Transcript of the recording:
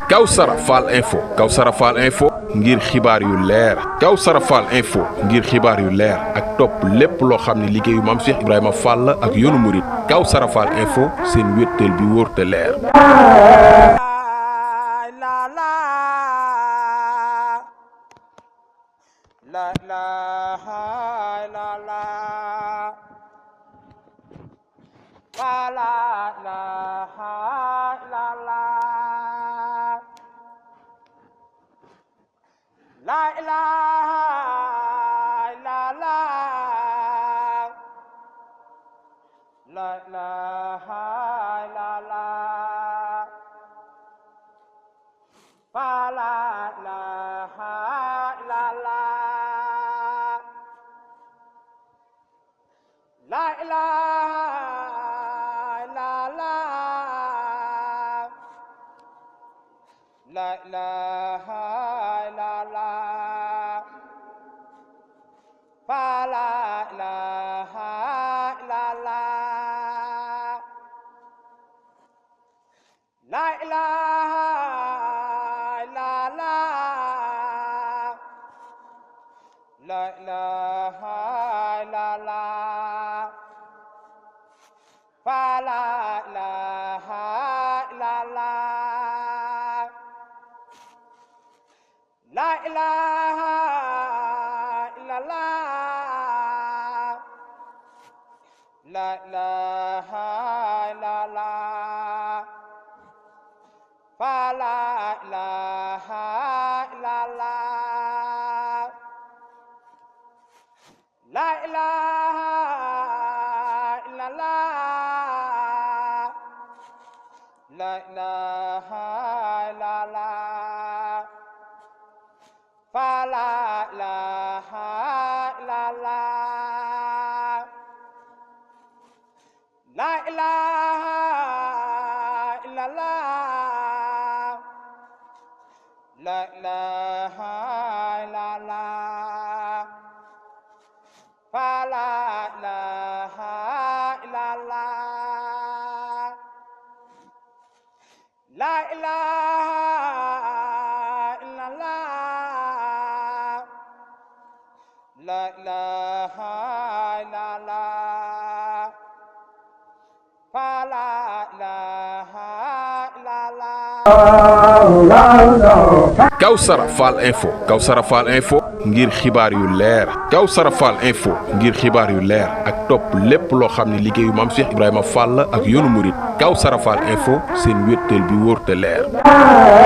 Kawssara Fall info ngir xibaar yu leer Kawssara Fall info ngir xibaar yu leer ak topp lépp loo xam ne liggéeyu Maam Cheikh Ibrahima Fall ak yoonu Mouride Kawssara Fall info seen wéttal bi wóor te leer. Kawssara Fall info ngir xibaar yu leer Kawssara Fall info ngir xibaar yu leer ak topp lépp loo xam ne liggéeyu Maam Cheikh Ibrahima Fall ak yoonu Mouride Kawssara Fall info seen wéttal bi wóor te leer.